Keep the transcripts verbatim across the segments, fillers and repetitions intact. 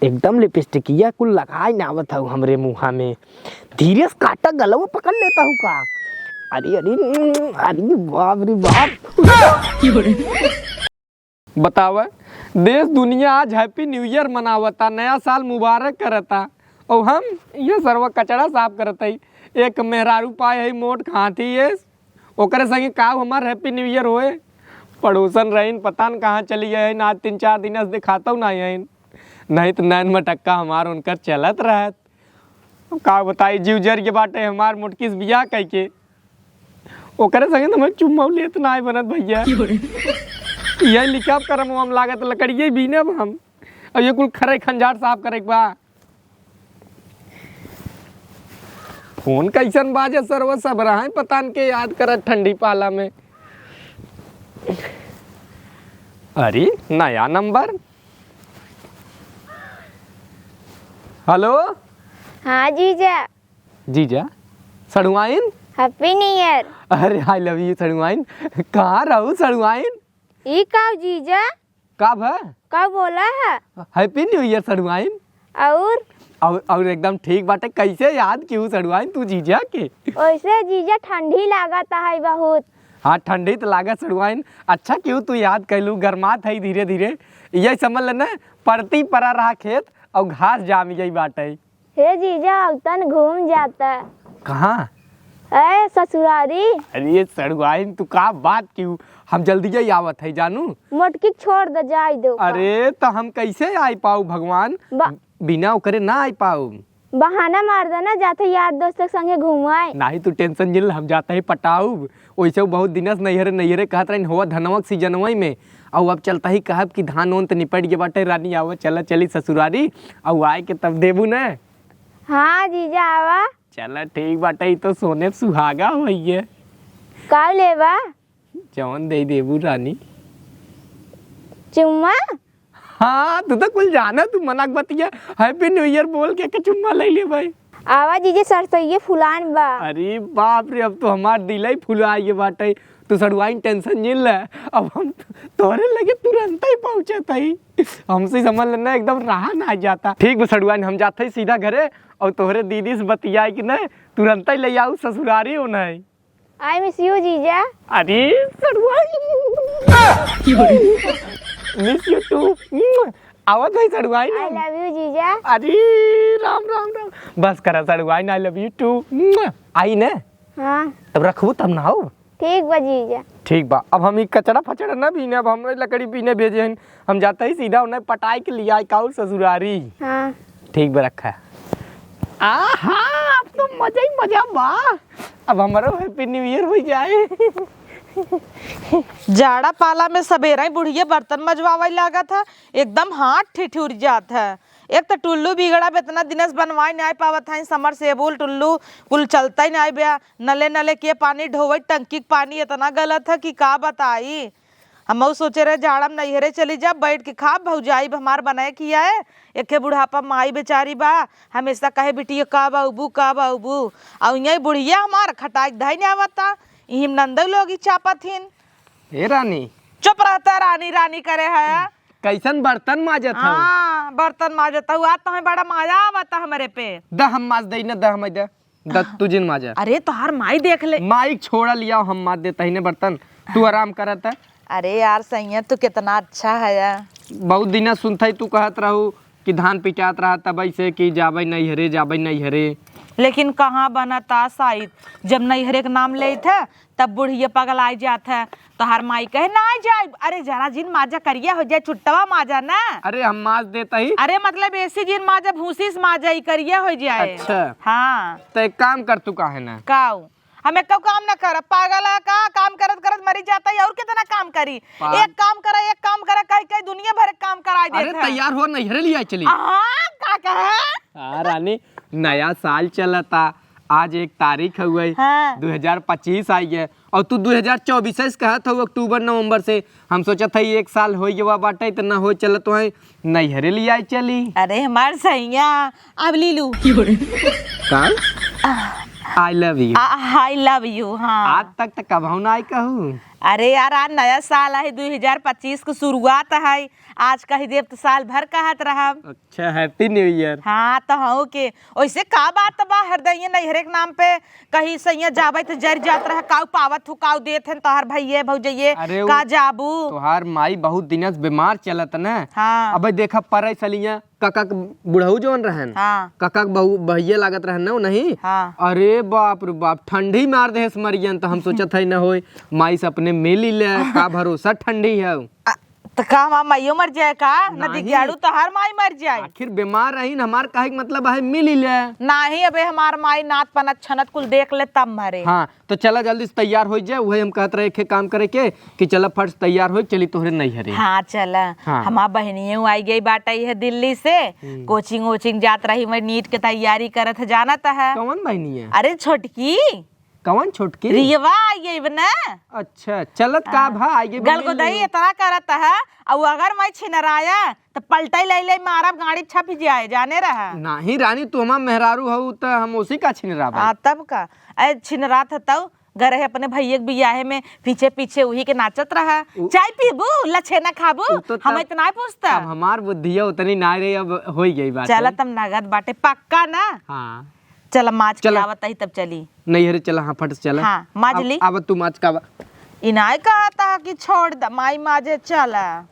एकदम लिपस्टिकिया कुल लगाए ना आवत हऊ हमरे मुँहा में। धीरे से काटा, गलवा पकड़ लेता हूँ का? अरे, अरे, अरे बाप रे बाप। बतावा, देश दुनिया आज Happy New Year मनावता, नया साल मुबारक करता, और हम ये सरवा कचड़ा साफ करत हई। एक मेहरारू पाए है मोट खाती है, ओकरे संगे का हमार Happy New Year होए? पड़ोसन रहीन, पता न कहाँ चली गए हैं, आज तीन चार दिन से दिखातौ ना आइन, नहीं तो नैन मटक्का हमार उनकर चलत रहत। अब का बताई, जीव जर के बाटे हमार मोटकी से बियाह कइके। ओकरे संगे तो मैं चुम्मा लेत ना आए बनत भैया। यही लिखब करम हम, लागत लकड़िए बीनब हम। अब ये कुल खरे खंजाट साफ करे के बा। फोन कैसन बाजे सरवा, सब रहे पता न के याद करत ठंडी पाला में। अरे, नया नंबर। हेलो। हाँ जीजा। जीजा, सड़ुआइन? Happy New Year। अरे, I love you सड़ुआइन। कहाँ रहू सड़ुआइन? ई का जीजा? का भा? का बोला है? Happy New Year सड़ुआइन। और? और, और एकदम ठीक बाटे। कैसे याद किहू सड़ुआइन तू जीजा के? वैसे जीजा ठंडी लागत है बहुत। हाँ, ठंडी तो लागत सड़ुआइन। अच्छा किहू तू याद कैलू, गरमात है धीरे धीरे। यही समझ लेना, परती परा रहा खेत और घास जाम गई बाटे। हे जीजा, अब तन घूम जाता। कहाँ? ए, ससुरारी। अरे सड़ुआइन, तू का बात किहू? हम जल्दी ही आवत है जानू। मोटकी छोड़ दे, जाए दो। अरे, तो हम कैसे आई पाऊ भगवान? बा- बिना ओकरे ना आई पाऊ। बहाना मार देना, जाते यार दोस्त के संगे घूमाए। नाही, तू tension जिन, हम जाते ही पटाऊब। वैसे वो बहुत दिन से नैहरे नैहरे कहत रही, होवा धनवा के सीजनवा में। और अब चलता ही कहब कि धान ओन त निपट गए बाटे, रानी आवा, चला चली ससुरारी, और आए के तब देबू न। हाँ जीजा, आवा। चला ठीक बाटे, ई तो सोने पे सुहागा होइए। का लेबा? जवन दे देबू रानी। चुम्मा? हाँ, तू तो कुल जाना, तू मनक बतिया Happy New Year बोल के, के चुम्मा ले ले भाई। आवा जीजा, सरसोइये फुलान बा। अरे बाप रे, अब तो हमार दिल ही फुला ये बाटे। तू सड़ुआइन tension जिन ले, अब हम तोहरे लगे तुरंत ही पहुँचत ही। हमसे समझ लेना, एकदम रहा ना जाता। ठीक बा सड़ुआइन, हम जाते ही सीधा घरे और तोहरे दीदी से बतियाई कि नहीं, तुरंत ही ले आऊ ससुरारी हो नहीं। I miss you जीजा। अरे सड़ुआइन। Miss you too। आवत है सड़ुआइन। I love you जीजा। अरे राम राम राम, बस करा सड़ुआइन, I love you too। आई ने? हाँ। तब रखबू तब ना हो। ठीक बा जीजा। ठीक बा, अब हम ई कचड़ा फचड़ा ना बीने, अब हम लकड़ी बीने भेजे हैं, हम जाते ही सीधा उन्हें पटाई के लिया काऊ ससुरारी। हाँ। ठीक बा, रखा। आहा, अब तो मजा ही मजा बा। अब हमारो Happy New Year हो जाए। जाड़ा पाला में सबेरा ही बुढ़िया बर्तन मजवावे लागत है, एकदम हाथ ठिठुर जात है। एक तो टुल्लू बिगड़ा बा, इतना दिन से बनवाए नाई पावत है, समरसेबुल टुल्लू कुल चलता ही नाई बा। नले नले के पानी ढोवे, टंकी के पानी इतना गलत है कि का बताई। हमहू सोचे रहे जाड़ा में नैहरे चली जा, बैठ के खा भौजाई हमार बनाए खियाए, एके बुढ़ापा माई बेचारी बा, हमेशा कहे बिटिया का बाबू का बाबू, और यही बुढ़िया हमार खटाई के धई नाई आवता, इहिम नंदो लोग ही चापत हिन। हे रानी। चुप रहता रानी रानी करे है। कैसन बर्तन माजत हऊ? हाँ, बर्तन माजत हऊ। आज तो हमें बड़ा मजा आवता हमरे पे। द हम माज दई न, द हम दे। द तू जिन माजा। अरे तोहार माई देख ले। माई छोड़ा लिया, हम माज देता ही ने बर्तन। तू आराम करत है। अरे यार सैया, तू कितना अच्छा है यार। बहुत दिना सुनत ही तू कहत रहू कि धान पिटात रहा तब ऐसे कि जाबे नैहरे, जाबे नैहरे। लेकिन कहाँ बनता साइत, जब नैहरे के नाम लेत है तब बुढ़िया पगलाइ जात है। तोहार माई कहे, "ना जाइब।" अरे, जरा जिन माजा, करिया हो जाए, चुट्टवा माजा ना। अरे, हम माज देता ही। अरे, मतलब, ऐसी जिन माजा, भूसी से माजा, ई करिया हो जाए। अच्छा। हाँ। तो एक काम कर, तू काहे ना? काऊ? हम एको काम ना करब, पागल है का? काम करत करत मरी जाता ही, और कितना काम करी? पा- एक काम करा, एक काम करा, कही कही दुनिया भर के काम कराई देत अरे, है। तैयार हो, नैहरे लिया चली। हाँ, का कहे? हाँ, रानी, नया साल चलता, आज एक तारीख हुए, हाँ। दो हजार पच्चीस आई है, और तू दो हजार चउबीस से कहत हऊ अक्टूबर नवंबर से। हम सोचत हई एक साल होइ गवा बाटे, त ना होइ, चलत हई नैहरे लियाई चली। अरे हमार सैया, अब ली लू। का? I love you। आ, I love you, हाँ। आज तक त कबहू ना आई कहू। अरे यार, आज नया साल है, दुई हजार पच्चीस के शुरुआत है। आज कहि देब त साल भर कहत रहब। अच्छा, Happy New Year। हाँ, त हऊ के। ओइसे का बात बा, हरदइये नैहरे के नाम पे कहीं सइयाँ जाबै त जरि जात रहा, काऊ पावत हू, काऊ देत हन तोहार भइये भौजइये, अरे का उ जाबू? तोहार माई बहुत दिनस बीमार चलत न। हाँ। अबे देखा, परई सलिया कका के बुढ़ऊ जौन रहन, हाँ। कका के बहू, भइये लागत रहन न, उ नहीं? हाँ। अरे बाप रे बाप, ठंडी मार देहेस मरियन, त हम सोचत है न होय, माई से अपने मिली ले, का भरोसा ठंडी है। अ, त का हमार माइयो मर जाए का? न नाहीं। दिग्याड़ू तोहार माई मर जाए। आखिर बीमार रही न, हमार कहे के मतलब है मिली ले। नाहीं, अबे हमार माई नात पनत छनत कुल देख ले तब मरे। हाँ, तो चला जल्दी से तैयार होइ जाए, उहे हम कहत रहे एक काम करे के कि चला फट से तैयार होइ, चली तोहरे नैहरे। हाँ, चला। हाँ। हमार बहिनिये आई गई बाटे है दिल्ली से, हम्म। Coaching वोचिंग जात रही, मैं NEET के तैयारी करत है, जानत है। कौन बहिनिये? अरे छोटकी। कौन छोटकी? रियवा आई गई बना। अच्छा, चलत का हाँ। भा आई गई गल बहिनिये। गोदई इतना करत है, अउ अगर मैं छिनराया त पलटई लई लई मारब, गाड़ी छप जाए, जाने रहा। नाहीं रानी, तू हमार मेहरारू हऊ त हम ओसी का छिनराबे। हाँ, तब का। अरे छिनरात ह तऊ, गरहे अपने भइये के बियाहे में पीछे पीछे उही के नाचत रहा। उ- चाय पीबू, लछेना खाबू, उ तो हम तब, इतना ही पूछता। अब हमार बुद्धिया उतनी ना रही, अब होइ गई बात चला है। तब नगद बाटे, पक्का ना? हाँ। चला माज के चला। आवत ही तब चली। नैहरे चला, हाँ, फट से चला। हाँ, माज अब, ली। अब तू माज का बा- इनाय कहता कि छोड़ द, माई माजे चला।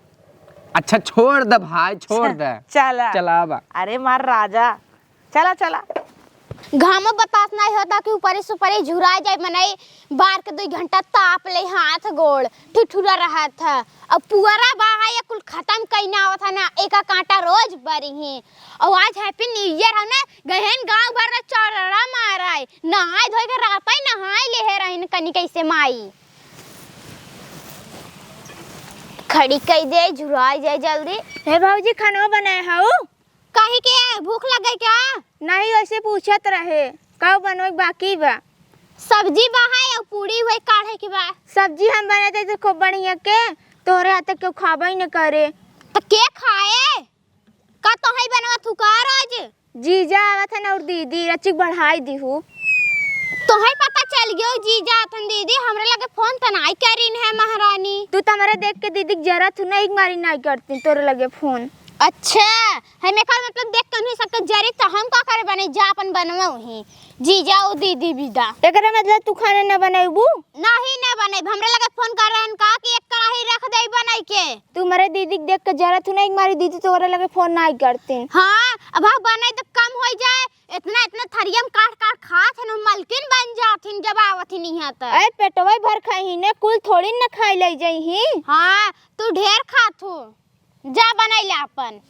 अच्छा, छोड़ द भाई, छोड़ द। चला। चला बा। अरे मार राजा, चला, चला। घामो बतास नाहीं होता कि ऊपरे सुपरे झुरा जाए, मनई बार के दुई घंटा ताप ले, हाथ गोड़ ठिठुरा रहत है। अब पुअरा बा है, ये कुल खतम कइना आवत है ना, एका कांटा रोज बरी ही। और आज Happy New Year है ना, गहन गांव भर ला चौड़ा मारा है, नहाए धोए के रात ही नहाए ले है रहन कनी कैसे माई। खड़ी कई दे, झुरा जाए जल्दी। हे भौजी, खाना बनाए हऊ? काहे के, भूख लग गई क्या? नहीं, वैसे पूछत रहे, का बनवे के बाकी बा? सब्जी बा है और पूड़ी हुए काढ़े के बा। सब्जी हम बनाते तो खूब बढ़िया के, तोहरे हाथ के खाबे न करे। तो के खाए? का तोहई बनवा थुका रोज? जीजा आवत हन और दीदी, रचिक बढ़ाई दिहू। तोहई पता चल गयो जीजा आथन दीदी, हमरे लगे फोन त नाई करिन है महारानी। तू त हमरे देख के दीदी के जरा थू नहीं मारी नाई करती तोरे लगे फोन। अच्छा, हम एकर मतलब देख के उन्हीं सबके जरी त हम का करे बने, जा अपन बनवा उही। जीजा ओ दीदी विदा। एकरे मतलब तू खाना न बनैबू? नहीं, न बनैब। हमरे लगे फोन कर रहन का कि एक कढ़ाई रख दे बनाई के। तू मरे दीदी के देख के जरा थू नहीं मारी दीदी तोरे लगे फोन नहीं करतीन। हाँ, अब हाँ बनाई त कम होइ जाए। इतना, इतना थरिया में काट, काट खात हन, मलकिन बन जात हन जब आवत हन इहाँ त। अरे पेटवा भर खाई ने, कुल थोड़ी न खाई ले जाई ही। हाँ, तू ढेर खात हो। जा बनाई ले आपन।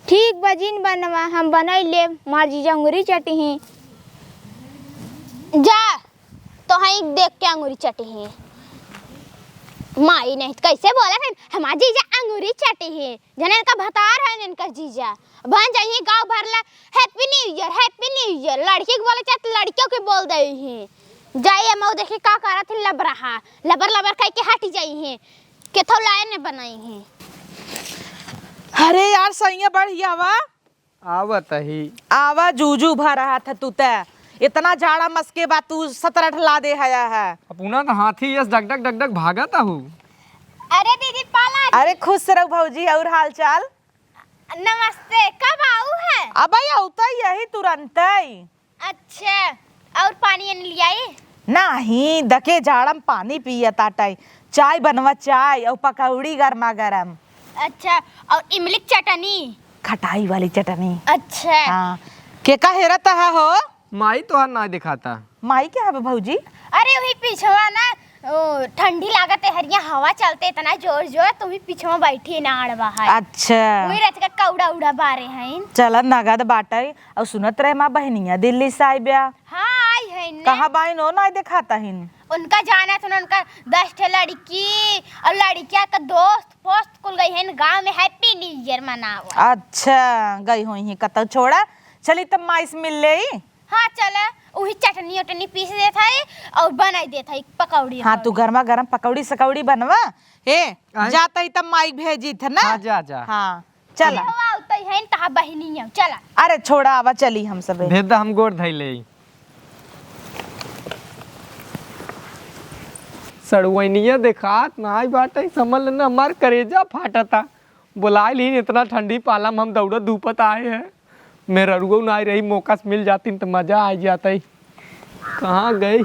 ठीक बा, जिन बनवा, हम बनाई लेब, मार जीजा अंगुरी चटिही। जा, तोहई देख के अंगुरी चटिही। माई नहीं त कैसे बोलत हन, हमार जीजा अंगुरी चटिही। जने इनका भतार है, इनकर जीजा। बन जाइए गाँव भर ला, "Happy New Year, Happy New Year।" लड़की के बोले चाहे तो लड़कियों के बोल दे ही। जाइए मऊ देखी का करत ही लबरहा, लबर लबर कह के हट जाई ही। केथो लाए ने बनाई ही। अरे यार, सैया बढ़िया बा। आवत ही। आवा जूजू भा रहा था तू ते। इतना जाड़ा मस्के बा तू सतरठ ला दे हया है। अपना तो हाथी यस डगडग डगडग भागत आहू। अरे दीदी पाला। अरे खुश रहो भौजी, और हाल चाल? नमस्ते, कब आऊ है? अबे औता यही तुरंतई। अच्छा, और पानी एन लियाई? नाही, दके जाड़म पानी पियत आटई। चाय बनवा, चाय और पकौड़ी गरमा गरम। अच्छा, और इमली के चटनी? खटाई वाली चटनी। अच्छा। हाँ, के का हेरत है हो? माई तोहार ना दिखाता। माई क्या है भौजी? अरे वही पिछवा ना, ओ, ठंडी लागत है, हरिया हवा चलते इतना जोर जोर, तो वही पिछवा बैठी ना आड़वा है। अच्छा। वही रच का कौड़ा उड़ा बारे हैं। चला नगद बाटे। और सुनत रहे माँ बहनिया दिल्ली से आई ब्या। हाँ, आई है ने। कहाँ बाइन हो, ना दिखाता हिन? उनका जाना था ना, उनका दस ठे लड़की और लड़किया का दोस्त फोस्त कुल गई है गाँव में Happy New Year मनावा। अच्छा, गई हुई ही कतौ। छोड़ा, चली तब माई से मिल लेई। हाँ, चला, उही चटनी उटनी पीस देत है और बनाई देत है पकौड़ी हाँ, तू उकौड़ी। गरमा गरम पकौड़ी सकौड़ी बनवा। हे, आय? जात ही तब माई भेजी थे ना। हाँ, जा, जा। हाँ, चला। अरे, वाह, तो है तहा बहिनी है, चला। अरे, छोड़ा, आवा, चली हम सब। भेद हम गोड़ धई ले। सड़ुआइनिया देखात नाई बाटे, समझ लेना हमार करेजा फाटता। बोलाइ लीन, इतना ठंडी पाला में हम दौड़त धूपत आए हैं। मेहररुओ नाई रही, मौका से मिल जातीन त मजा आ जातई। कहाँ गई?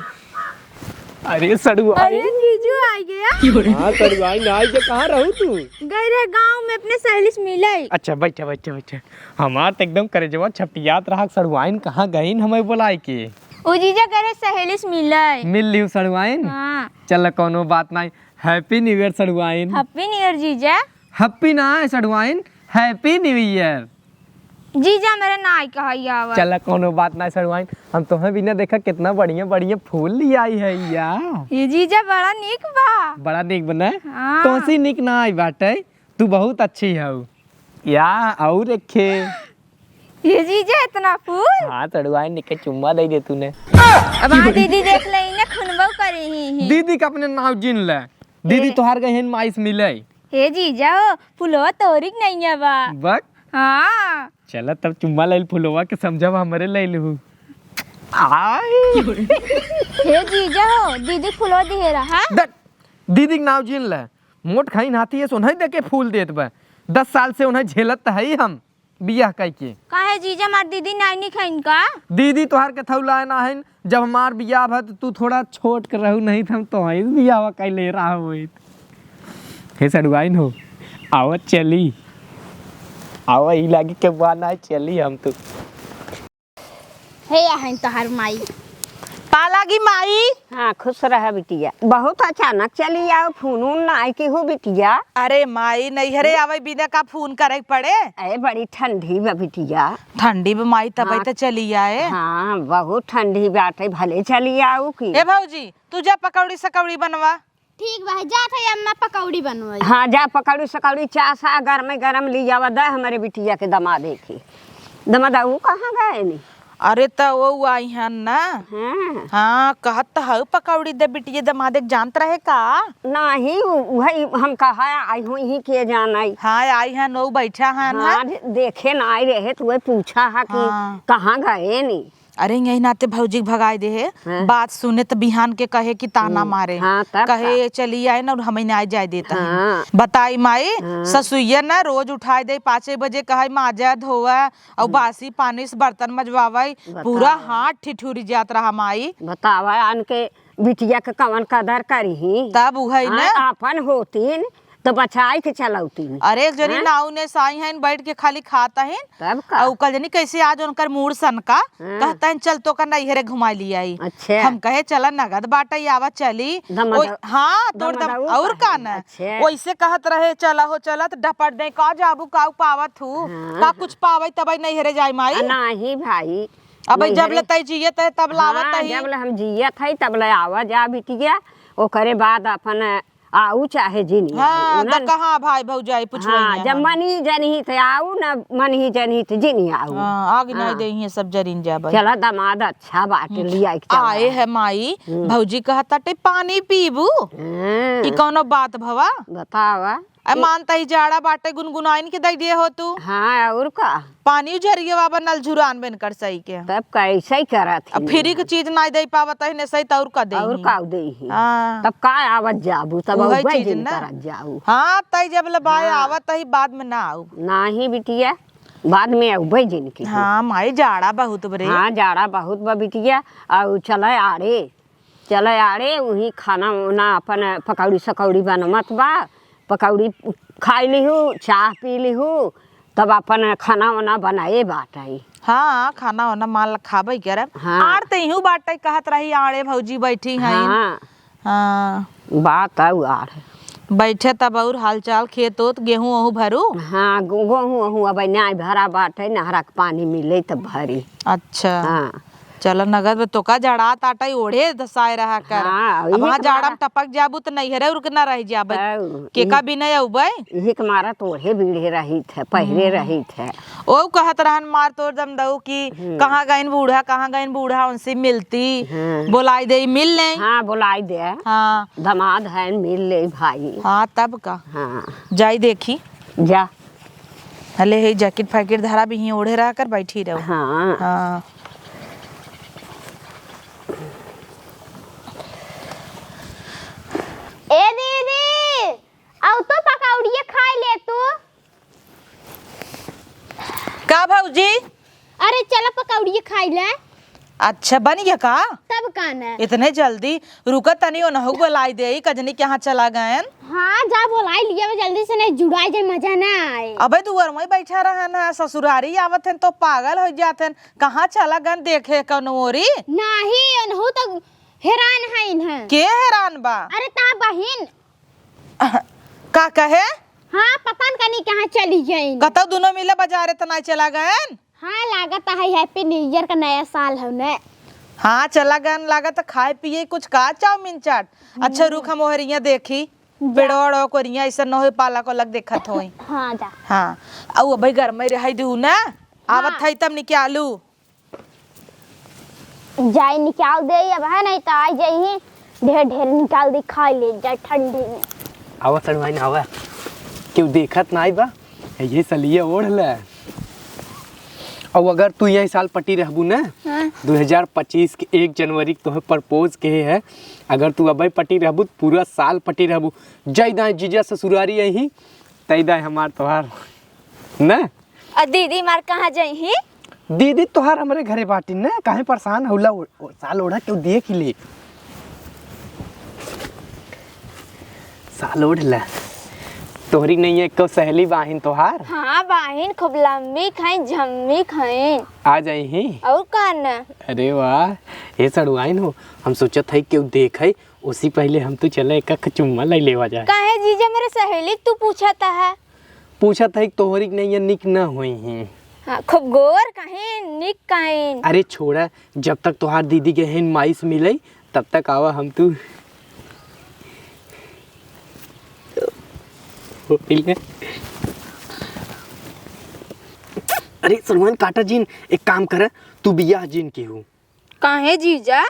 अरे सड़ुआइन। अरे जीजू आ गया। हाँ सड़ुआइन, आई जे, कहाँ रहू तू? गई रहे गाँव में अपने सहेली से मिले। अच्छा बैठे बैठे बैठे। हमार त एकदम करेजवा छपटियात रहा, सड़ुआइन कहाँ गईन हमें बोलाए के? ओ जीजा करे सहेली से मिले। मिल लियो सड़ुआइन। हाँ। चल कौनो बात नाई। Happy New Year सड़ुआइन। Happy New Year जीजा। Happy ना है सड़ुआइन, Happy New Year। जीजा मेरे नाई कहैया आवा। चल कौनो बात नाई सड़ुआइन, हम तोहे बिना देखा कितना बढ़िया बढ़िया फूल ले आई है या। ये जीजा बड़ा नीक बा। बड़ा नीक बना है। हाँ। तोसी नीक ना आई बाटे, तू बहुत अच्छी हऊ। या और एक खे। ये जीजा इतना फूल? हाँ, सड़ुआइन निके चुम्मा दे दे तूने। अब हाँ दीदी देख ले, इन्हें खुनबो करी ही, ही। दीदी का अपने नाव जिन ले। दीदी ए। तोहार गई हन माई से मिले। हे जीजा हो, फुलवा तोहरी के नहीं बा। बक। हाँ। चला तब चुम्मा ले फुलवा के समझब हमरे ले लू। आई। हे जीजा हो, दीदी फुलवा दिहे रहा। दे, दीदी के नाव जिन ले। मोट खाइन हाथी है, सोनही दे के फूल देत बा। दस साल से उन्हें झेलत त है ही हम। बियाह कइके। काहे जीजा, हमार दीदी नाई निक हइन का? दीदी तोहार के थौला ना हइन, जब हमार बियाह भा त तू थोड़ा छोट के रहू, नहीं त हम तोहई बियाह कइले रहा होइत। हे सड़ुआइन हो, आवा चली, आवा ई लागी के बुआ ना चली हम तू। हे आहन तोहार माई। पा लागी माई। हाँ, खुश रह बिटिया। बहुत अचानक चली आओ, फोन उन ना आए के हो बिटिया। अरे माई, नैहरे आवे बिना का फोन करे के पड़े? अरे बड़ी ठंडी बा बिटिया। ठंडी बा माई, तबे हाँ। त चली आए। हाँ, बहुत ठंडी बाटे, भले चली आओ की। ए भौजी, तू जा पकौड़ी सकौड़ी बनवा। ठीक बा, जात है अम्मा पकौड़ी बनवाई। हाँ, जा पकौड़ी सकौड़ी, चासा गरम गरम ली आवा, दे हमरे बिटिया के दमादे के। दमादा ऊ कहाँ गए नी? अरे त वो आई हन ना। हाँ। हाँ, कहत त हऊ पकौड़ी दे बिटिया दमादे के, जानत रहे का? नाही, उ-, उहई हम कहा आई हुई ही के जानाई। हाँ, आई हन, वो बैठा हन हाँ, ना। दे-, देखे ना आई रहे त वही पूछा हा कि हाँ। कहाँ गए नी? अरे, यही नाते भौजी के भगाए दे है। हाँ। बात सुने त बिहान के कहे कि ताना हम्म, मारे। हाँ, तब कहे का? ये चली आए ना और हमें ना जाए देता है। हाँ। बताई माई, हाँ। ससुइया ना रोज उठाए दे, पाँचे बजे कहे माजा धोवा और हम्म। बासी पानी से बर्तन मजवावे, बतावा। पूरा हाथ ठिठुरी जात रहा माई। बतावा, अनके बिटिया के कवन कदर करी ही? तब उहई हाँ, ना। आपन होतीन, त बचाई के चलौती। अरे, एक जनी हैं? नाऊ ने साई हैं, बैठ के खाली खात हैं। तब का? अउ कल जनी कैसे आज उनकर मूड सनका, हाँ। कहत हैं, "चल, तोका नैहरे घुमाई लियाई।" अच्छा। हम कहे, "चला, नगद बाटइ, आवा चली।" दमद-, ओइ-, हाँ, तोर दम-, दमदऊ और का कहे। न? अच्छा। वैसे कहत रहे, "चला हो, चला," त डपट दे, "का जाबू, का पावत हू? हाँ। का कुछ पावइ, तबइ नैहरे जाई माई?" आ, नाही भाई। अबइ जब ले नैहरे तइ जियत है, तब लावत हाँ, ही। जब ले हम जियत है, तब ले आवा जा बिटिया, ओकरे बाद अपन आऊ चाहे जिन हाँ, आऊ, त उन्हन कहाँ भाई भौजाई पुछवइया हाँ, जब हम। मनी जनही त आऊ, न मनही जनही त जिन आऊ। हाँ, आग नहीं हाँ। देही सब जरिन जाबे। चला दमाद अच्छा बाटे, हम्म। लिया के चला। आए है माई, हम्म। भौजी कहत ताटे, "पानी पीबू?" हाँ। ई कौनो बात भवा? बतावा। अरे ई मानता ही जाड़ा बाटे, गुनगुनाइन के दइ दिए हो तू। हाँ, और का? पानी उझरिए बाबा नल झुरान बेन कर सही के। तब कैसे करत अब ही? फ्री के चीज नाई दे पावत है ने सही त और का दे और ही? का दे ही? हाँ। तब का आवत जाबू, तब उहे अउबे चीज जिन ना। करत जाऊ। हाँ, तई जब ले बाय हाँ। आवत ही, बाद में ना आऊ। नाही बिटिया, बाद में अउबे जिन की। हाँ, माई जाड़ा बहुत बरे। हाँ, जाड़ा बहुत बा बिटिया। अउ चले आड़े, चले आड़े, उही खाना ओना अपन पकौड़ी सकौड़ी बनमत बा, पकौड़ी खाई लिहू, चाह पी लिहू, तब अपन खाना ओना बनाए बाटई। हाँ, खाना ओना माल खाबे करब। हाँ। आड़ त इहू बाटई कहत रही, आड़े भौजी बैठी हैं। हाँ। हाँ। बात आऊ आड़। बैठे तब और हालचाल खेत ओत, गेहूं ओहू भरू? हाँ, गो-, गेहूं ओहू अब नाई भरा बाटई, नहरा के पानी मिले तब भरी। अच्छा। हाँ। चल नगद में तोका जड़ात आटई ओढ़े धसाए रहा कर। हाँ, अब इही वहाँ के जाड़ा मारा में टपक जाबू त नैहरे उर के ना रह जाबे। हऊ, केका इही बिना अउबे? इही के मारा त ओढ़े बीढ़े रहित है, पहिरे हम्म। रहित है। ओ कहत रहन मार तोर दमदऊ कि हम्म। कहाँ गइन बूढ़ा, कहाँ गइन बूढ़ा, उनसे मिलती, हम्म। बोलाई दे, मिल ले। हाँ, बोलाई दे। हाँ। दमाद है, मिल ले भाई। हाँ, तब का? हाँ। जाई देखी। जा। हले हे जैकेट फैकेट धरा भी ही ओढ़े रहा कर बैठी रहो। हाँ। हाँ। अब भौजी, अरे चला पकौड़िया खाई ले। अच्छा, बन गया का? तब का न? इतने जल्दी? रुका तनी, ओनहु बोलाई देई, कजनी के यहाँ चला गयन। हाँ, जा बोलाई लिया, जल्दी से, नहीं जुड़ाई जाए, मजा ना आए। अबे दुआर में बैठा रहन है, ससुरारी आवत हन तो पागल हो जात हन। कहाँ चला गयन देखे कौनो ओरी? नाही, ओनहु तो हैरान है इन्हें। के हैरान बा? अरे ता बहिन। का कहे? हाँ, पता न कनी कहाँ चली गई। कतौ दुनो मिले बाजारे त नाई चला गयन? हाँ, लागत है Happy New Year का नया साल हौ ने। हाँ, चला गयन, लागत है खाए पिए कुछ का, चाउमीन चाट। अच्छा, हम्म। रुक, हम ओहरिया देखी। जा। पेड़वा ओड़वा कोरिया ऐसा न होई, पाला को लग देखत होई। हाँ, जा। हाँ, अउ अबे घर में रह दू ना, आवत हाँ। है तब निकालू। जाई निकाल दे, अब है नहीं तो आई जाई, ढेर ढेर निकाल दे, खाई ले जाए ठंडी में। आवा सड़वाइन आवा, केहू देखत नाई बा, ये सलिया ओढ़ ले। और अगर तू यही साल पटी रहबू ना, हाँ। दो हज़ार पच्चीस के एक जनवरी के तोहे propose के है, अगर तू अबे पटी रहबू तो पूरा साल पटी रहबू। जय दाएं जीजा ससुरारी यही, तय दाएं हमार तोहार ना। अ दीदी मार कहाँ जइहीं? दीदी तोहार हमरे घरे बाटिन न, काहे परेशान हौला? ओ, ओ, साल ओढ़ा केहू देख ले। साल ओढ़ ला। तोहरी नहीं एको सहेली बाहिन तोहार? हाँ बाहिन, खूब लंबी खइन, झम्मी खइन। आ जइहीं। और का न? अरे वाह, हे सड़ुआइन हो, हम सोचत हई केहू देखे, उसी पहले हम तो चले एक आख चुम्मा ले लेवा जाए। काहे जीजा, मेरे सहेली के तू पूछत है? पूछत है कि तोहरी के नैया निक न होई हैं। हाँ, खूब गोर कहीं, निक कहीं। अरे छोड़ा, जब तक तोहार दीदी के हैं माई से मिले, तब तक आवा हम तू। अरे सलमान काटा जीन, एक काम कर, तू बियाह जीन केहू। काहे जीजा?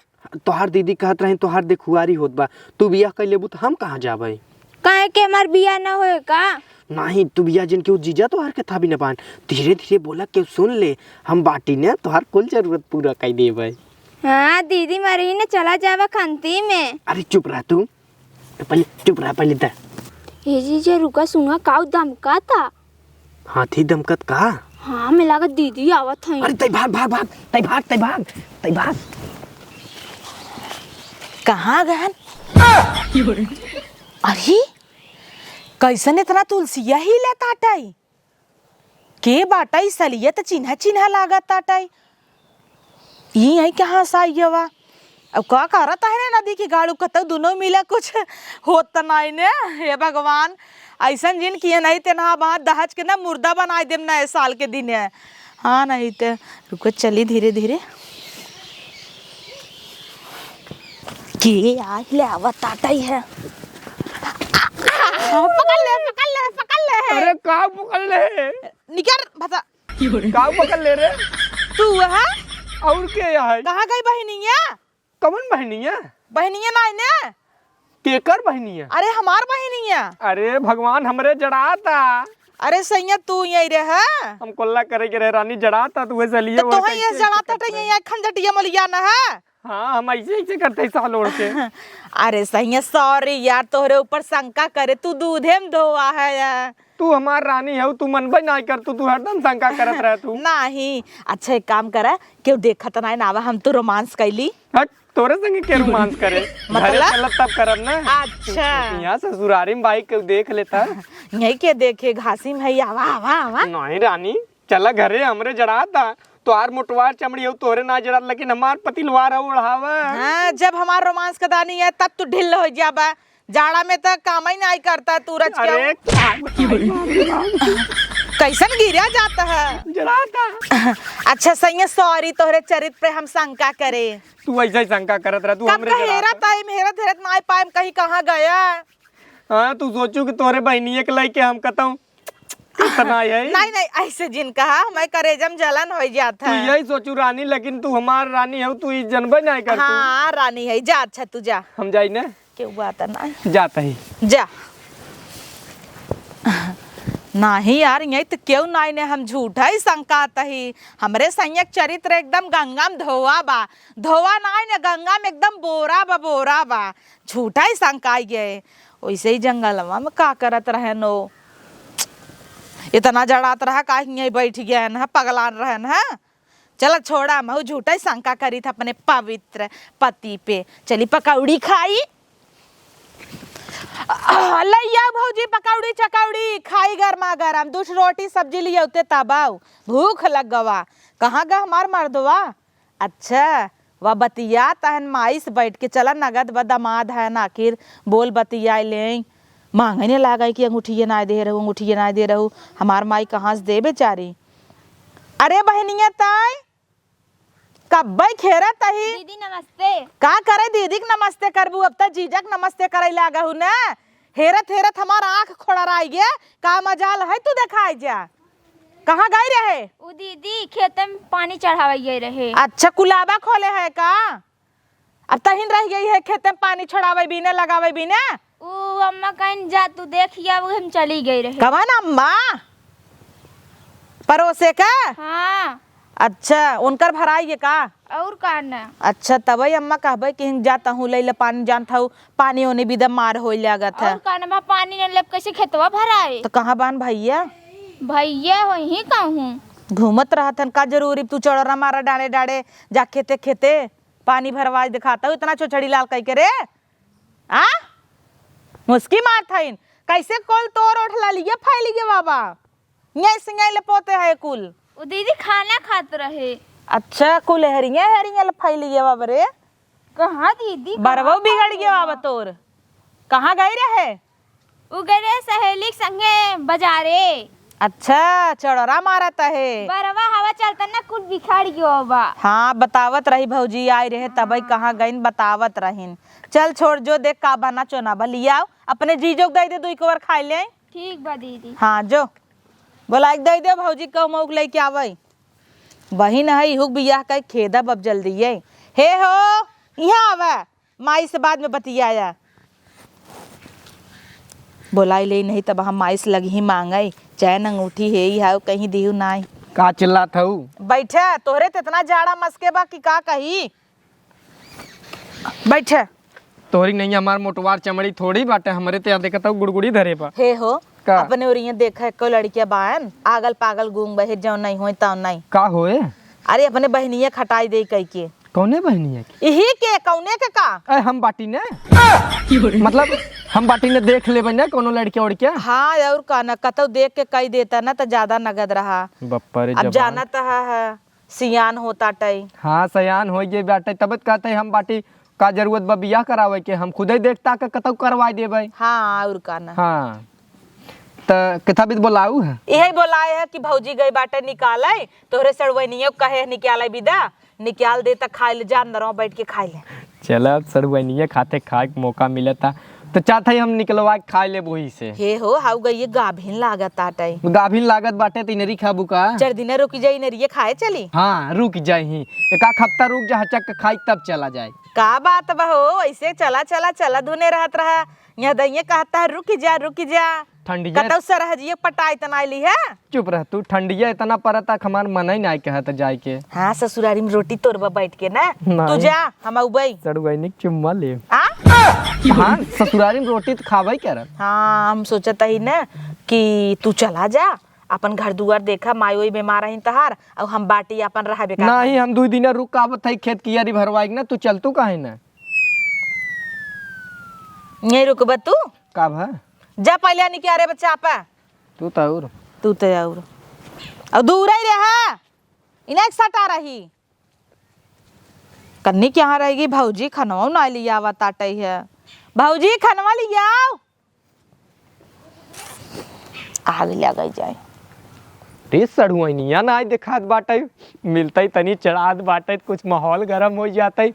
तोहार दीदी कहत रही तोहार देखुआरी होत बा, तू बियाह कर लेबू तो हम कहाँ जाबे? काहे के हमार बियाह ना होए का? नहीं, तू बियाह जिन केहू जीजा तोहार के था भी ना पान। धीरे धीरे बोला, केहू सुन ले, हम बाटी ने तोहार कुल जरूरत पूरा कर देबे। हाँ, दीदी मरी ने चला जाबा खंती में। अरे चुप रह तू, पहले चुप रह, पहले दे। ए जीजा रुका, सुना काऊ दमका था। हाथी दमकत का? हाँ, हमें लागत दीदी आवत हईं। अरे, तै भाग, भाग, भाग, तै भाग, तै भाग, तै भाग। कहाँ गहन? अरे, कैसन इतना तुलसिया हिलत आटई? के बाटई? सलिया त चिन्हा चिन्हा लागत आटई। ई आई कहाँ से आई हवा? अब का करत है ने नदी के गाड़ू, कतौ दुनो मिला कुछ होत त नाई ने। हे भगवान, ऐसन जिन किए नहीं ते ना बा दहज के ना मुर्दा बनाई देम नए साल के दिने। हाँ, नहीं ते रुको, चली धीरे धीरे। के आई ले आवत आटई है। पकड़ ले, पकड़ ले, पकड़ ले। अरे का पकड़ ले? निकर भसा। का पकड़ ले रे? तू है? और के है? कहाँ गई बहिनिया? कवन बहिनिया? बहिनिया नाई ने? केकर बहिनिया? अरे हमार बहिनिया। अरे भगवान, हमरे जड़ाता। अरे सैया, तू यही रहे? हम कोल्ला करे के रहे रानी, जड़ाता तू ऐसे लिए तो और तोहे ये कैसे जड़ाता करते तो हैं? ये खंजटिया मलिया न है। हाँ, हम ऐसे, ऐसे करते हैं साल ओढ़ के। अरे सैया, sorry यार, तोहरे ऊपर शंका करे, तू दूधे में धोआ है यार। तू हमार रानी हऊ, तू मनबे नाई कर, तू, तू हरदम शंका करत रह तू। नहीं, अच्छा एक काम करा, केहू देखत नाई ना आवा, हम तो romance कैली। हट, तोरे संगे के romance करे? मतलब? घरे चलत तब करब ना। अच्छा। यहाँ ससुरारी में बाई केहू देख लेता। यही के देखे, घासी में है, आवा, आवा, आवा। नहीं रानी, चला घरे, हमरे जड़ाता। तोहार मोटवार चमड़ी हो, तोहरे ना जड़ात, लेकिन हमार पतिलवार हो ओढ़ावा। हाँ, जब हमार romance का दानी है, तब तू ढिल्ल हो जाबा। जाड़ा में त काम ही नाई करता तू रच के। अरे, कैसन गिरा जाता है? जड़ाता। अच्छा सैया, sorry, तोहरे चरित्र पे हम शंका करे। तू ऐसे ही शंका करत रह, तू कब हमरे का जड़ाता। हेरत आइम, हेरत, हेरत नाई पाइम, कहीं कहाँ गया? हाँ, तू सोचू कि तोहरे बहिनिये के लइके हम कतऊ इतना है? नहीं, नहीं, ऐसे जिन कहा, हमारे करेजम जलन हो जात तू है। यही सोचू रानी, लेकिन तू हमार रानी हो, तू ई जनबे नहीं कर तू। हाँ, रानी है, जा, अच्छा, तू जा। हम जाई ने? केहू बात ना। जात ही। जा। नहीं यार, यही तो केहू नहीं ने, हम झूठा ही शंकात ही। हमरे सैया के चरित्र एकदम गंगा में धोआ बा। धोआ नहीं ने, गंगा में एकदम बोरा बा, बोरा बा। झूठा ही शंकाई गए। वैसे ही जंगलवा में का करत रहे नो? इतना जड़ात रहा, काहे हियाँ बैठ गया है ना, पगलान रहन है। चला छोड़ा, महू झूठा ही शंका करी था अपने पवित्र पति पे। चली पकौड़ी खाई। आ, लइया भौजी पकौड़ी चकौड़ी खाई गरमा गरम, दू ठो रोटी सब्जी लियौते तब आऊ, भूख लग गवा। कहाँ गा हमार मर्दवा? अच्छा, वा बतियात हन माई से बैठ के, चला नगद बा दमाद है ना, आखिर बोल बतियाए ले। मांगे ने लागे कि अंगूठिये नाय दे रहू, अंगूठिये नाय दे रहू, हमार माई कहाँ से दे बेचारी। अरे बहनिया ताई, कब्बे खेरत अही। दीदी नमस्ते। का करे दीदी के नमस्ते करबू, अब त जीजा के नमस्ते करे लागहू न। हेरत हेरत हमार आँख खोड़राइ गे, का मजाल है तू देखाइ जा। कहाँ गई रहे? उ दीदी खेते में पानी चढ़ावे गई रहे। अच्छा, कुलाबा खोले है का? अब तहिन रह गई है खेते में पानी छोड़ावे बिने, लगावे बिने। उ अम्मा कहीं जा तू देख या, वो हम चली गई रहे। कवन अम्मा? परोसे का? हाँ। अच्छा, उनकर भराई है का? और का ना। अच्छा, तबई अम्मा कहबे कि हिन जा तहूँ ले ले पानी, जानत हऊ पानी ओने बिदा मार होई लागत है। और का ना बा, पानी न लेब कैसे खेतवा भराए? तो कहाँ बान भैया? भैया वहीं कहूँ। घूमत रहत हन, का जरूरी तू चौड़ा मारा डाँड़े डाँड़े जा खेते खेते पानी भरवाए देखात हऊ, इतना चोचड़ी लाल कई के रे। आ? मुस्की मारत हईन, कैसे कोल तोर ओठ ललिया फैल गे बाबा। ये सिंगाई ले पोते है कुल। उ दीदी खाना खात रहे। अच्छा, कुल हेरिया हेरिया ले फैल गे बाबा रे। कहाँ दीदी, बरवो कहाँ बिगड़ गया बाबा तोर। कहाँ गई रहे? उ गए रहे सहेली के संगे बाजारे। अच्छा, चौड़ा मारत है। बरवा हवा चलता ना, कुल बिखर गयो बा। हाँ, बतावत रही भौजी आई रहे तबई हाँ। कहाँ गईन बतावत रहीन। चल छोड़ जो, देख का बना चोना बा, लियाओ अपने जीजो के दे दे, दुई कोवर खाई ले। ठीक बा दीदी। हाँ जो, बोलाई के दे दे भौजी, कहू मऊ के लेके आवई। बहिन है, इहू के बियाह कई खेदब अब जल्दी ये। हे हो, यहाँ आवा, माई से बाद में बतियाया। बोलाई ले नहीं तब हम माई से लगी ही मांगई, चैन अंगूठी हे ही हाउ कहीं दिहू नाई। का चिल्लात हऊ? बैठा, तोहरे त इतना जाड़ा मस्के बा कि का कही। बैठा। तोहरी नहीं हमार मोटवार चमड़ी थोड़ी बाटे, हमरे ते देखत हऊ गुड़गुड़ी धरे बा। हे हो, का? अपने ओरिया देखा, एको लड़किया बायन, आगल पागल गूंग बहिर, जौन नहीं होई तौन नहीं। का होए? अरे अपने बहनिया खटाई दे कई के। कौने बहनिया के? इही के, कौने के का? ए, हम बाटी ने। मतलब हम बाटी ने देख लेबे ने कौनो लड़किया उड़किया। हाँ, और का ना, कतौ देख के कई देता ना त ज्यादा नगद रहा। बप्पा रे अब जबान। जाना त है, है, सियान होता टई। हाँ, सयान हो गए बाटे, तब त कहते हम बाटी का जरूरत बा बियाह करावे के, हम खुदे देखता के कतौ करवाई देबे। हाँ, और का ना। हाँ, त किथा बिद बोलाऊ है? इहे बोलाए है कि भौजी गई बाटे निकाले, तोहरे सड़वैनियो कहे निकाले बिदा, निकाल दे त खाए ले जा, अंदरवा बैठ के खाए ले। चला, सड़वैनिया खाते खाए के मौका मिलता, त चाहत है हम निकलवा के खाए लेब वही से। हे हो, हाउ गई गाभिन लागत आटे। गाभिन लागत बाटे त इनरी खाबू का? चार दिन रुक जाई, इनरिये खाए चली। हाँ, रुक जाई ही, एक आध हफ्ता रुक जा, हचक के खाई तब चला जाए। का बात बा हो, ऐसे चला चला चला धुने रहत रहा, यहाँ दइये कहता है रुक जा रुक जा। ठंडिया कतौ सरहजिए पटाई त नाई ली है। चुप रह तू, ठंडिया इतना परता कि हमार मन ही नाई कहत जाए के। हाँ, ससुरारी में रोटी तोड़बा बैठ के ना। तू नाई। जा, हम अउबई। सड़ुआइनी के चुम्मा ले। आ? हाँ, ससुरारी में रोटी त खाबई करब। हाँ, हम सोचत ही ना कि तू चला जा, अपन घर दुआर देखा, माई ओई बीमार रहिन तहार, अउ हम बाटी अपन रहबे का। नहीं, हम दुई दिन रुक आवत है खेत कियारी भरवाई के ना, तू चल तू काहे ना? यहीं रुकबा तू? का भा? जा पहले निकारे बच्चा आपा। तू त और। तू त और। और दूर ही रहा। इन्हें एक सटा रही। कन्नी के यहाँ रहेगी भौजी, खनवा ना लियावा ताटई है। भौजी, खनवा लियाओ। आग लग जाए। रे सड़ुआइनिया ना आए देखात बाटे। मिलते ही तनी चढ़ात बाटे, कुछ माहौल गरम हो जाते।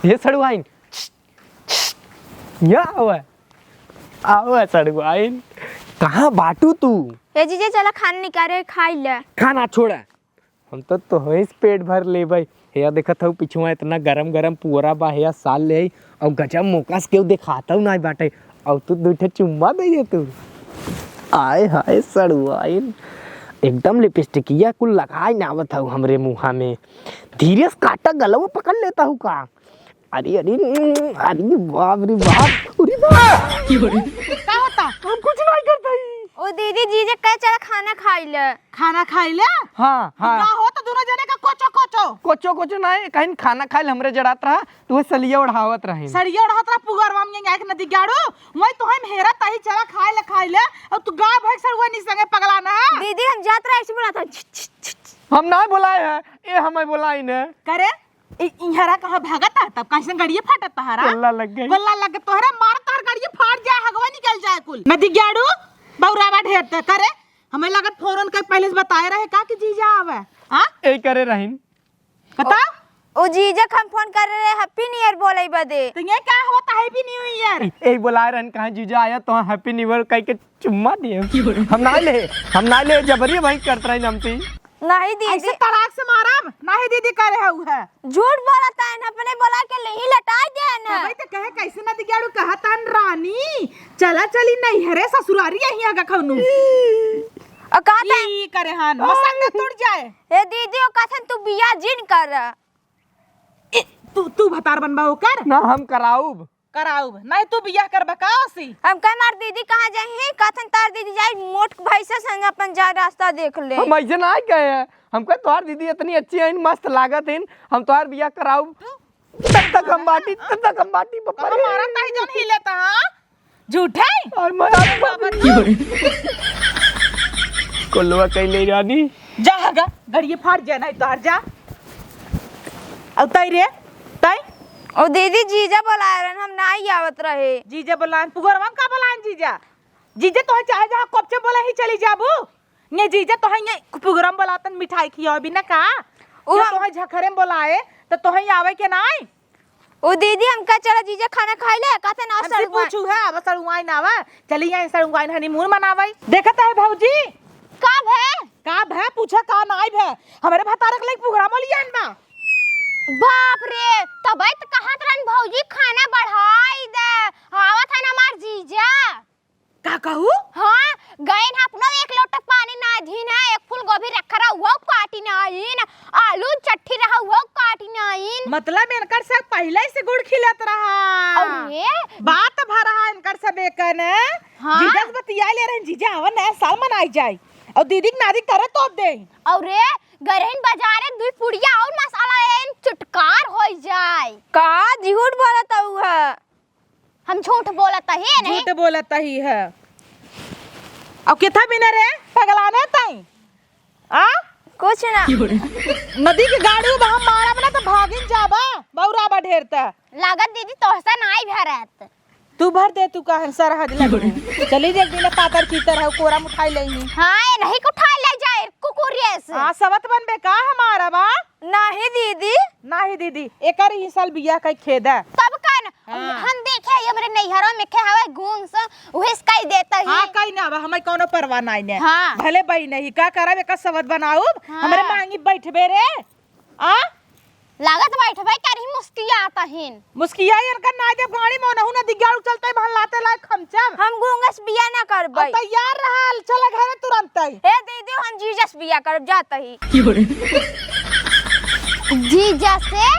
ये सड़ुआइन, या आवे, आवे सड़ुआइन। कहाँ बाटू तू? ए जीजे, चला खाना निकारे, खाई ले। खाना छोड़ा, हम तो तोहरे से पेट भर लेबे। हेया देखत हऊ, पिछुआ इतना गरम गरम पुअरा बा, हेया साल ले आई, और गजब मौका से केहू देखातऊ नाई बाटे, और तू दू ठे चुम्मा दे दे तू। आय हाय सड़ुआइन, एकदम लिपस्टिकिया कुल लगाए ना आवत हऊ हमरे मुँहा में। धीरे से काटा, गलवा पकड़ लेता हूँ का? अरे, अरे, अरे, बाप रे बाप, अरे बाप। का होता? हम कुछ नहीं करता ही। ओ दीदी, जीजा कहे चला खाना खाई ले। खाना खाई ले? हाँ, हाँ। का हो तो दोनों जने का कोचो कोचो? कोचो कोचो नाहीं, कहीं खाना खाई ले हमरे जड़ात रहा, तू सलिया ओढ़ावत रही। सलिया ओढ़ावत रहा पुगरवा में आके नदी गाड़ू, वही तो हम हेरा तही चला खाई ले खाई ले, और तू गाय भैंस सरुआ नहीं संगे पगला ना है। दीदी हम जात रहे ऐसे बोला था, छिच, छिच, छिच। हम ना बोलाए हैं, ए हमें बोलाई ने। करे? इ-, इहरा कहाँ भागत है? तब कहीं से गड़िए फाटत तहरा? गोल्ला लग गई। गोल्ला लग गई। तोहरे मार तहर गड़िए फाट जाए, हगवा निकल जाए कुल। नदी ग्याड़ू, बौरावा ढेर ते करे। हमें लगत फोन के पहले से बताए रहे का कि जीजा आवे? हाँ? ए करे रहीन। बता। ओ जीजा के हम फोन कर रहे Happy New Year बोले बदे। तो ये क्या होता Happy New Year? ए बोलाए रहन कहाँ जीजा आया तो Happy New Year कह के चुम्मा दिए। हम ना ले, हम ना ले, जबरी भाई करत रही नमती। नहीं दीदी। ऐसे तड़ाक से मारब, नहीं दीदी करे हऊ है। झूठ बोलत है, अपने बोला के नहीं लटाई दे ना। तबे तो कहे कैसे नदी ग्याड़ू कहत हन रानी, चला चली नैहरे ससुरारी यही आगा खौनू। और कहत है ई करे हन, मसंग टूट जाए। ए दीदी, ओ कहत हन तू बियाह जिन कर। ए, तू, तू भतार बनबा ओकर? ना, हम कराउब। कराउब। नहीं तू बियाह करबा का ओसी? हम कहे मार दीदी कहाँ जाई है? कहथन तार दीदी जाई मोट भैंसा संग अपन जाए रास्ता देख ले। हम ऐसे ना कहे हैं। हम कहे तोहार दीदी इतनी अच्छी है, मस्त लागत है, हम तोहार बियाह कराउब। तब तक हम बाटी, तब तक हम बाटी, पप्पा कहाँ रे। मारा ताई जौन हिलत, हाँ? झूठे? और मैं बाबा रे। कोलवा कैले रानी। जा हगा, गड़िए फाड़ जा, नहीं तो हट जा। अब तई रे, तई? ओ दीदी, जीजा बोलाए रहन, हम नाई आवत रहे। जीजा बोलान, पुगरवा का बोलान जीजा? जीजा तोहे चाहे जहाँ कोपचे बोला ही चली जाबू। ने जीजा तोहे ये पुगरम बोलातन मिठाई खियावे बिना का? ओ ये हम तोहे झखरे में बोलाए, तो तोहे आवे के नाई? ओ दीदी, हम का चला जीजा खाना खाई ले, कहते ना हमसे सड़ुआ। पूछू है, अब सड़ुआइन आवा, चली आई सड़ुआइन honeymoon मनावई। देखत है भौजी? का भे? का भे? पूछा का नाई भे? हमरे भतारे के लइके पुगरा मोलियान बा। बाप रे, तबे त कहत रहन भौजी खाना बढ़ाई दे, आवत हन हमार जीजा। का कहू? हाँ, गइन है अपनो एक लोटा पानी ना दीन है, एक फूल गोभी रखा रहा, वो काटी ना आइन, आलू चट्ठी रहा, वो काटी ना आइन। मतलब इनकर सब पहिले से गुड़ खिलत रहा। अरे। बात भरा इनकर सब एक ने। हाँ। जीजा से बतिया ले रहे, जीजा आवा नया साल मनाई जाए। और दीदी के नादी करे तोप दे। अरे, गरहिन बाजारे दुई पुड़िया और मसाला लेन चुटकार होई जाए। का झूठ बोलत हऊ है? हम झूठ बोलत ही नहीं। झूठ बोलत ही है। अब किथा बिना रे पगलाने ताई? आ? कुछ ना। नदी के गाड़ू बा, हम मारब ना तो भागिन जाबा, बौरा बा ढेर त। लागत दीदी तोहसे नाई भरत। तू भर दे, तू काहे सरहद लगू। चली जे एक दिन पातर चीतर है, कोरा में उठाई लेही। हाँ, ये नहीं के उठाई ले जाए, कुकुरिये से। आ, सवत बनबे का हमारा बा? नाही दीदी। नाही दीदी, एकर ही साल बियाह कई खेदा। तब का न, हाँ। हम देखे, ये हमरे नैहरों में खे हवे गुण से, उहे से कई देता ही। हाँ, कई ना, अब हमें कौनो परवाह नाई ने। हाँ। भले बहिन ही, का करब, एकर सवत बनाउब, हाँ। हमरे मांगी बैठबे रे। आ? लागत बैठबे करही मुस्कियात हिन। मुस्किया इनका ना जब गाड़ी में ओनहु ना दिग्गाड़ू चलते भल लाते लाए खमचम। हम गूंगस बिया ना करबै। अब तैयार रहल, चल घरे तुरंत। ए दीदी, हम जीजस बिया करब जात ही। जीजस से?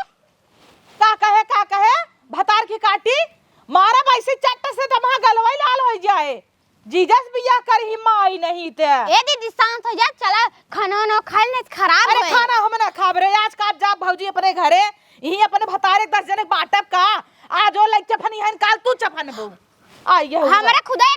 का कहे, का कहे? भतार की काटी? मारब ऐसे चट्ट से दमहा गलवई लाल होइ जाए। जीजस बियाह करही माई नहीं ते। ए दीदी, शांत हो जा, चला खाना वाना खा ले, नहीं तो खराब अरे होए। खाना हम ना खाब रे, आज का जाब भौजी अपने घरे, यहीं अपने भतारे दस जने के बाटब का, आज वो लइक चफन हन, काल तू चफनबू। आई है हमरा खुदा